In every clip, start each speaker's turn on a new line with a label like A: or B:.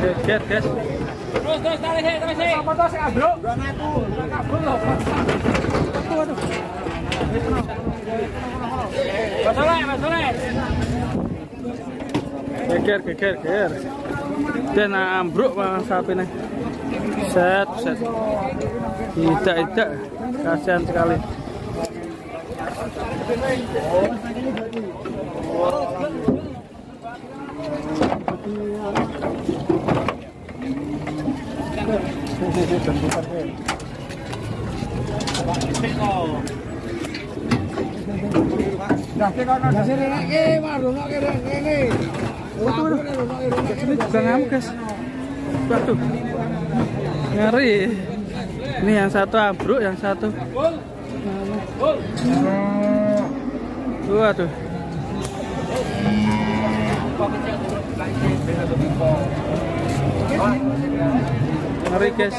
A: Geger, guys.
B: Terus terus tarik terus. Apa to sing ambruk? Kabur lho. Waduh. Mas Soleh.
A: Geger, geger, geger. Dan ambruk bang sapine. Set, set. Tidak, tidak. Kasihan sekali. Ini juga ngamuk, guys. Waduh, ngeri. Ini yang satu ambruk, yang satu. Waduh. Ngeri, guys.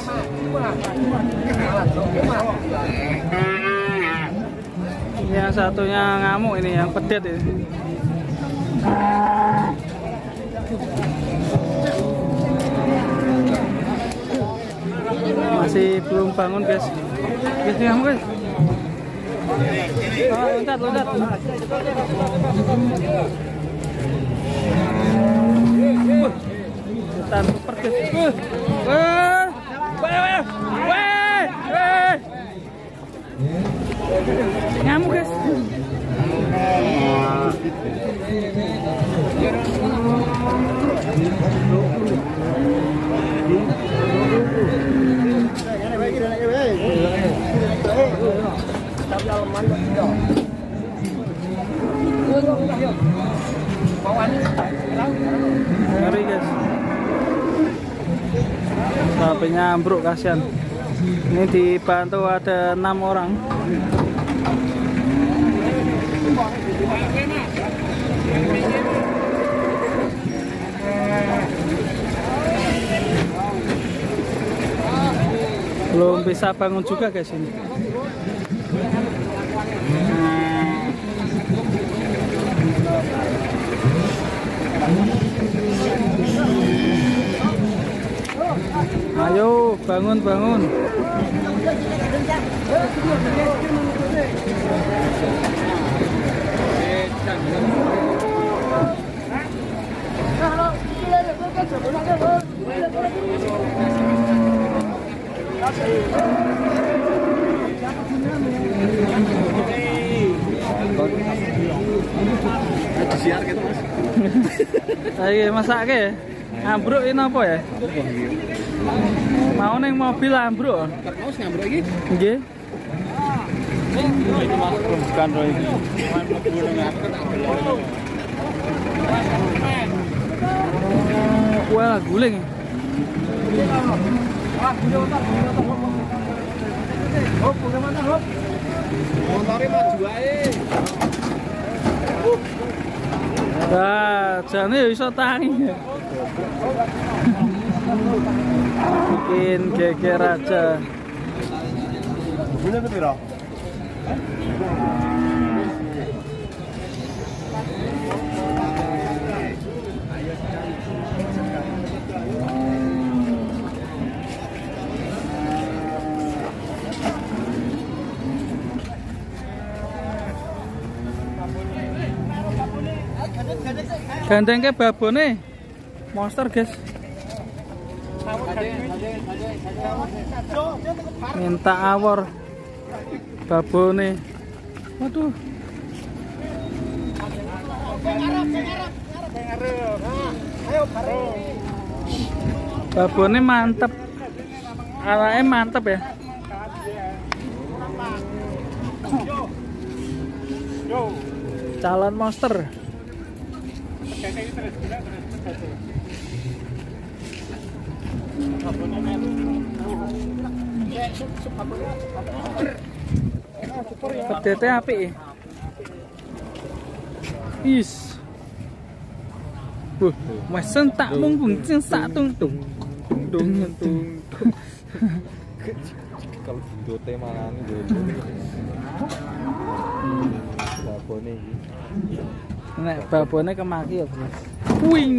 A: Ini yang satunya ngamuk, ini yang pedet ini. Masih belum bangun, guys. Guys, ngamuk, guys. Oh, loncat, loncat. Setan super, guys. Wah, wah, wah, wah. Ngamuk, guys. Ngeri, guys. Sapinya ambruk, kasihan. Ini dibantu ada 6 orang. Belum bisa bangun juga, guys, ini. Ayo bangun, bangun. Ayo masake. Ambruk ini apa ya? Mau neng mobil ambruk.
B: Mau sing ambruk iki?
A: Nggih.
B: Iki mas bukan ro iki.
A: Wah, guling.
B: Montore maju ae.
A: Nah, jane ya iso tangi. Bikin geger aja.
C: Punya piro?
A: Gandengke babone monster, guys. Minta awor babone. Waduh. Babone mantep. Alake mantep ya. Calon monster. Pedete apik. Is. Wah, mesen tak mung bung sak tung tung.
D: Dung dung dung. Kalau buntote mangan lho. Babone iki.
A: Nek babone kemaki ya, Bos. Wing.